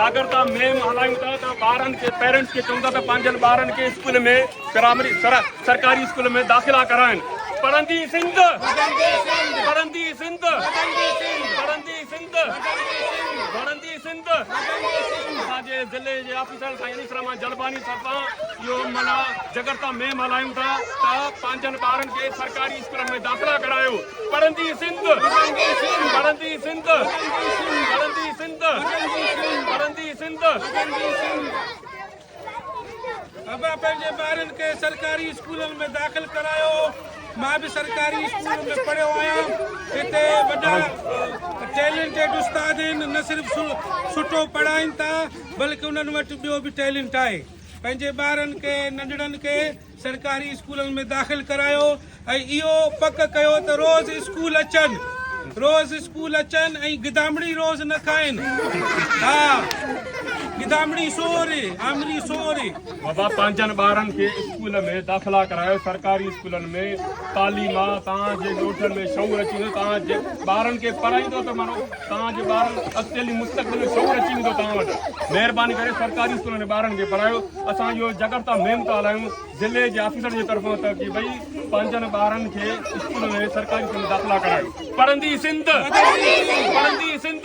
جاڳرتا مهم هلايون ٿا ته ٻارن کي پيرنٽس کي چئون ٿا ته پنهنجن ٻارن کي اسڪول ۾ پرائمري سرڪاري اسڪول ۾ داخلا ڪرائن. پڙهندي سنڌ پڙهندي سنڌ پڙهندي سنڌ وڙهندي سنڌ. اسان جي ضلعي جي آفيسر سائين انيس الرحمان جلباني طرفان اهو معنيٰ جڳرتا مهم هلايون ٿا ته پنهنجن ٻارن کي سرڪاري اسڪولن ۾ داخلا ڪرايو. پڙهندي سنڌ پڙهندي سنڌ پڙهندي سنڌ پڙهندي سنڌ. ابا پنهنجي ٻارن کي سرڪاري اسڪولن ۾ داخل ڪرايو مان به سرڪاري اسڪول ۾ پڙهيو آهيان هتي وڏا ٽيلنٽيڊ استاد آهن نه صرف سٺو پڙهائين ٿا بلڪه انهن وٽ ٻيو به ٽيلنٽ آهي پنهنجي ٻارن کي ننڍڙن کي سرڪاري اسڪولن ۾ داخل ڪرايو ۽ اهو پڪ ڪيو ته روز اسڪول اچن روز اسڪول اچن ۽ گدامڙي روز نه کائن ها گدامڙي سوري آمري سوري. بابا پنهنجن ٻارن کي اسڪول ۾ داخلا ڪرايو سرڪاري اسڪولن ۾ تعليم آ توهان جي ڳوٺن ۾ شعور اچي ويندو توهان جي ٻارن کي پڙهائيندو ته معنيٰ توهان جي ٻارن اڳتي هلي مستقبل ۾ شعور اچي ويندو توهان وٽ مهرباني ڪري سرڪاري اسڪولن ۾ ٻارن کي پڙهايو اسان اهو جڳرتا مهم ٿا هلايون ضلعي جي آفيسرن جي طرفان ته ڪي ڀئي پنهنجن ٻارن کي اسڪول ۾ سرڪاري اسڪول ۾ داخلا ڪرايو. پڙهندي سنڌ پڙهندي سنڌ.